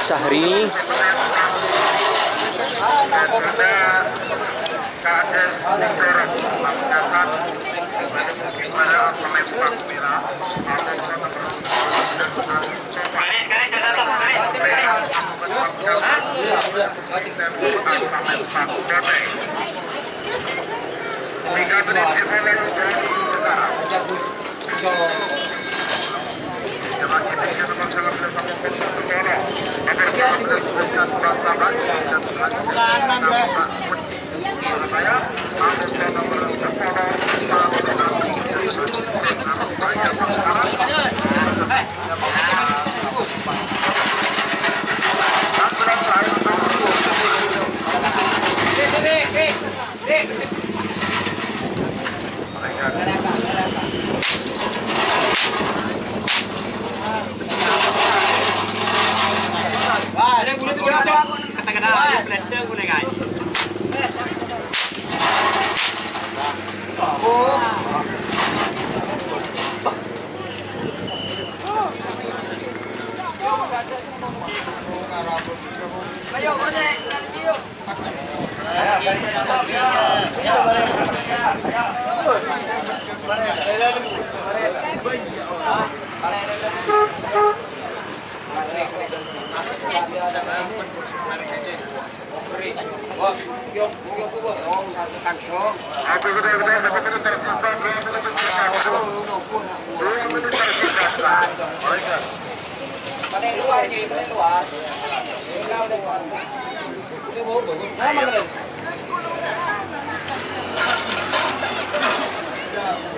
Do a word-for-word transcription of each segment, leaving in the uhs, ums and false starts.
Syahri.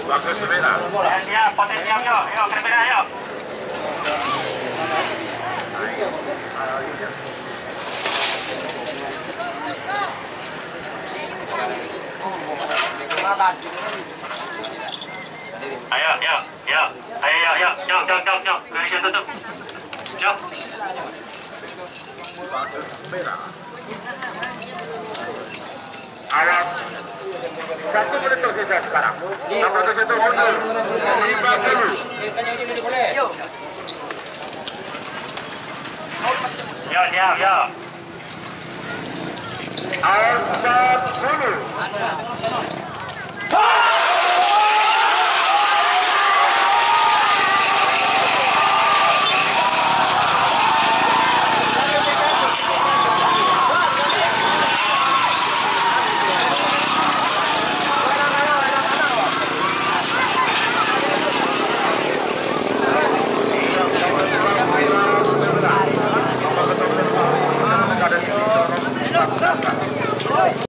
Bagus, Bella. Ya, potensi, ayo, ayo, kira-kira, ayo. Ayo, ayo, ayo. Ayo, ayo, ayo. Cok, cok, cok, cok. Garis yang tutup. Cok. Awas. Satu menit tersisa sekarang. Nomor tujuh puluh tujuh. Lima puluh. Yo, yo, yo. Awas, sepuluh.